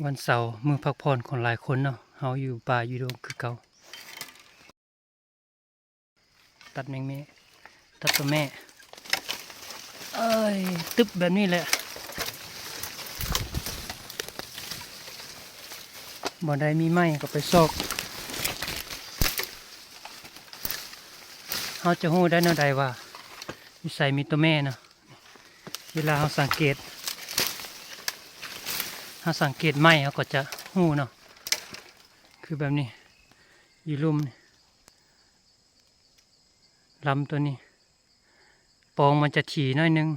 ວັນເສົາ ມື້ພັກຜ່ອນຂອງຫຼາຍຄົນເນາະ, ເຮົາຢູ່ປ່າຢູ່ດົງຄືເກົ່າ. ຕັດແມງແມ່ ຕັດຕົວແມ່ ເອີຍ ຕຶບແບບນີ້ແຫຼະ. ບໍ່ໄດ້ມີໄມ້ກໍໄປຊອກ. ເຮົາຈະຮູ້ໄດ້ແນວໃດວ່າຢູ່ໃສມີຕົວແມ່ເນາະ? ເວລາເຮົາສັງເກດ ເຮົາສັງເກດໄມ້ ເຮົາກໍຈະຮູ້ເນາະ. ຄືແບບນີ້ ຢູ່ລຸ່ມນີ້ ລຳຕົວນີ້ ປອງມັນຈະຖີ່ໜ້ອຍໜຶ່ງ.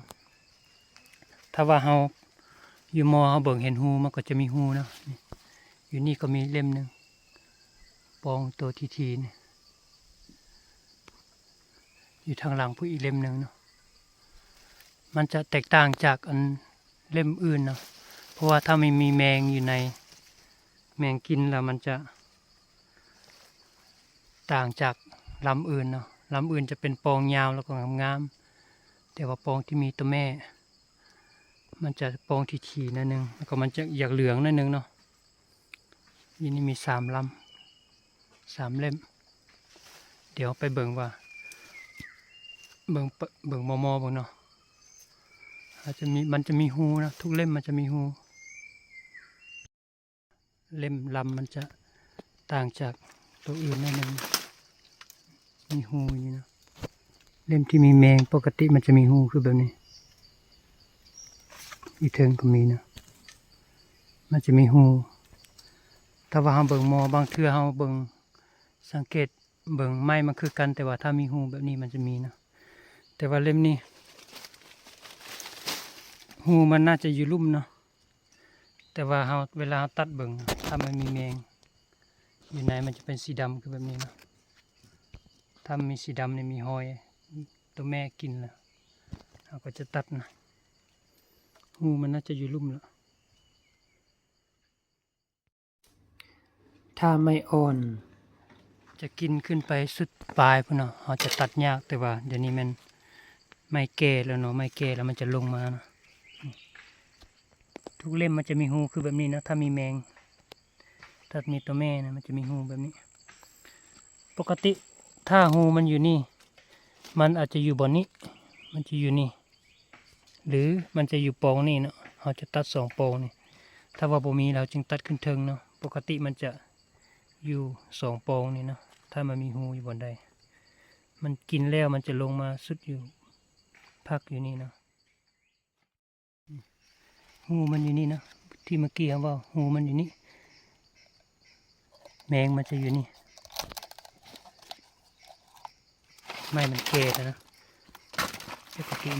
ຖ້າວ່າເຮົາຢູ່ມໍ່ເຮົາເບິ່ງເຫັນຮູ ມັນກໍຈະມີຮູເນາະ. ນີ້ ຢູ່ນີ້ກໍມີເຫຼັ້ມໜຶ່ງ ປອງໂຕຖີ່ໆນີ້. ຢູ່ທາງຫຼັງພຸ້ນອີກເຫຼັ້ມໜຶ່ງເນາະ. ມັນຈະແຕກຕ່າງຈາກອັນເຫຼັ້ມອື່ນເນາະ, ເພາະວ່າຖ້າມັນມີແມງຢູ່ໃນ ແມງກິນແລ້ວມັນຈະຕ່າງຈາກລຳອື່ນເນາະ. ລຳອື່ນຈະເປັນປອງຍາວແລ້ວກໍງາມໆ, ແຕ່ວ່າປອງທີ່ມີຕົວແມ່ ມັນຈະປອງຖີ່ໆໜ້ອຍໜຶ່ງ ແລ້ວກໍມັນຈະຢາກເຫຼືອງໜ້ອຍໜຶ່ງເນາະ. ຢູ່ນີ້ມີສາມລຳ ສາມເຫຼັ້ມ. ດຽວໄປເບິ່ງວ່າ ເບິ່ງ ເບິ່ງມໍ່ໆເບິ່ງເນາະ. ອາດຈະມີ ມັນຈະມີຮູນະ, ທຸກເຫຼັ້ມມັນຈະມີຮູ. ເຫຼັ້ມລຳມັນຈະຕ່າງຈາກໂຕອື່ນໜ້ອຍໜຶ່ງ ມີຮູຢູ່ນີ້ນະ. ເຫຼັ້ມທີ່ມີແມງ ປົກກະຕິມັນຈະມີຮູຄືແບບນີ້, ຢູ່ເທິງກໍມີນະ ມັນຈະມີຮູ. ຖ້າວ່າເຮົາເບິ່ງມໍ່ ບາງເທື່ອເຮົາເບິ່ງ ສັງເກດເບິ່ງໄມ້ມັນຄືກັນ, ແຕ່ວ່າຖ້າມີຮູແບບນີ້ມັນຈະມີນະ. ແຕ່ວ່າເຫຼັ້ມນີ້ ຮູມັນໜ້າຈະຢູ່ລຸ່ມເນາະ. ແຕ່ວ່າເຮົາ ເວລາເຮົາຕັດເບິ່ງ ຖ້າມັນມີແມງຢູ່ໃນ ມັນຈະເປັນສີດຳຄືແບບນີ້ເນາະ. ຖ້າມັນມີສີດຳນີ້ ມີຮອຍຕົວແມ່ກິນແລ້ວ ເຮົາກໍຈະຕັດນະ. ຮູມັນໜ້າຈະຢູ່ລຸ່ມລະ. ຖ້າໄມ້ອ່ອນຈະກິນຂຶ້ນໄປສຸດປາຍພຸ້ນເນາະ, ເຮົາຈະຕັດຍາກ. ແຕ່ວ່າດຽວນີ້ແມ່ນໄມ້ແກ່ແລ້ວເນາະ, ໄມ້ແກ່ແລ້ວມັນຈະລົງມາເນາະ. ທຸກເຫຼັ້ມມັນຈະມີຮູຄືແບບນີ້ນະ, ຖ້າມີແມງ ຖ້າມີຕົວແມ່ນະ ມັນຈະມີຮູແບບນີ້. ປົກກະຕິຖ້າຮູມັນຢູ່ນີ້ ມັນອາດຈະຢູ່ບ່ອນນີ້, ມັນຈະຢູ່ນີ້ ຫຼືມັນຈະຢູ່ປອງນີ້ເນາະ. ເຮົາຈະຕັດສອງປອງນີ້, ຖ້າວ່າບໍ່ມີ ເຮົາຈຶ່ງຕັດຂຶ້ນເທິງເນາະ. ປົກກະຕິມັນຈະຢູ່ສອງປອງນີ້ເນາະ, ຖ້າມັນມີຮູຢູ່ບ່ອນໃດ. ມັນກິນແລ້ວມັນຈະລົງມາສຸດຢູ່ ພັກຢູ່ນີ້ເນາະ. ຮູມັນຢູ່ນີ້ເນາະ, ທີ່ເມື່ອກີ້ເຮົາເວົ້າ ຮູມັນຢູ່ນີ້, ແມງມັນຈະຢູ່ນີ້. ໄມ້ມັນແກ່ແລ້ວນະ. ປົກກະຕິ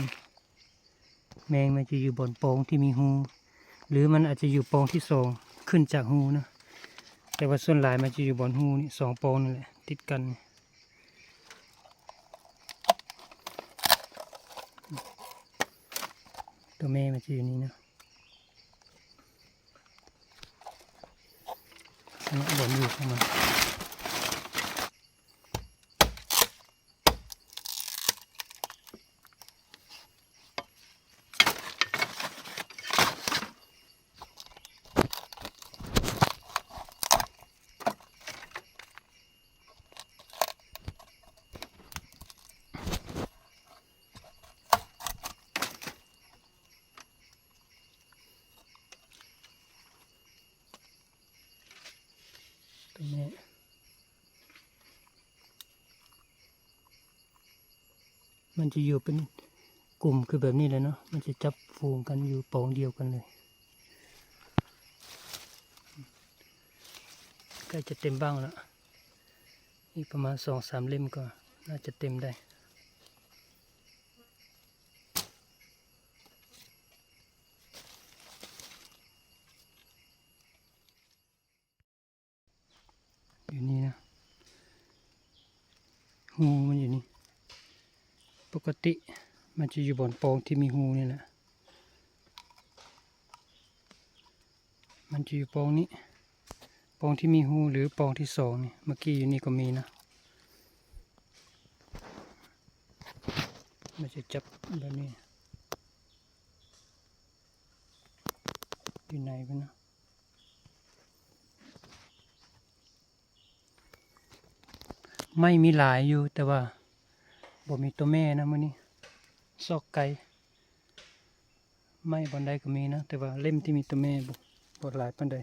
ແມງມັນຈະຢູ່ບ່ອນປອງທີ່ມີຮູ ຫຼືມັນອາດຈະຢູ່ປອງທີສອງ ຂຶ້ນຈາກຮູນະ. ແຕ່ວ່າສ່ວນຫຼາຍມັນຈະຢູ່ບ່ອນຮູນີ້ ສອງປອງນີ້ແຫຼະ ຕິດກັນ. ຕົວແມ່ມັນຈະຢູ່ນີ້ນະ, ເນາະ ບ່ອນຢູ່ຂອງມັນ. ຕົວນີ້ ມັນຈະຢູ່ເປັນກຸ່ມຄືແບບນີ້ແຫຼະເນາະ, ມັນຈະຈັບຝູງກັນຢູ່ປອງດຽວກັນເລີຍ. ໃກ້ຈະເຕັມບັ້ງແລ້ວ, ອີກປະມານສອງສາມເຫຼັ້ມກໍໜ້າຈະເຕັມໄດ້. ຢູ່ນີ້ນະ, ຮູມັນຢູ່ນີ້. ປົກກະຕິມັນຈະຢູ່ບ່ອນປອງທີ່ມີຮູນີ້ແຫຼະ, ມັນຈະຢູ່ປອງນີ້, ປອງທີ່ມີຮູ ຫຼື ປອງທີສອງນີ້. ເມື່ອກີ້ຢູ່ນີ້ກໍມີນະ, ມັນຈະຈັບແບບນີ້ ຢູ່ໃນພຸ້ນນະ. ໄມ້ມີຫຼາຍຢູ່ ແຕ່ວ່າບໍ່ມີຕົວແມ່ນະມື້ນີ້ ຊອກໄກ. ໄມ້ບ່ອນໃດກໍມີນະ ແຕ່ວ່າເຫຼັ້ມທີ່ມີຕົວແມ່ບໍ່ ບໍ່ຫຼາຍປານໃດ.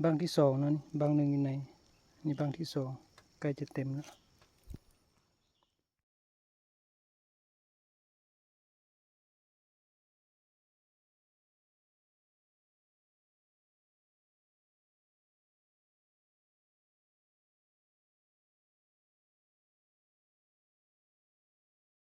ບັ້ງທີສອງເນາະ ບັ້ງໜຶ່ງຢູ່ໃນ ນີ້ບັ້ງທີສອງ ໃກ້ຈະເຕັມແລ້ວ.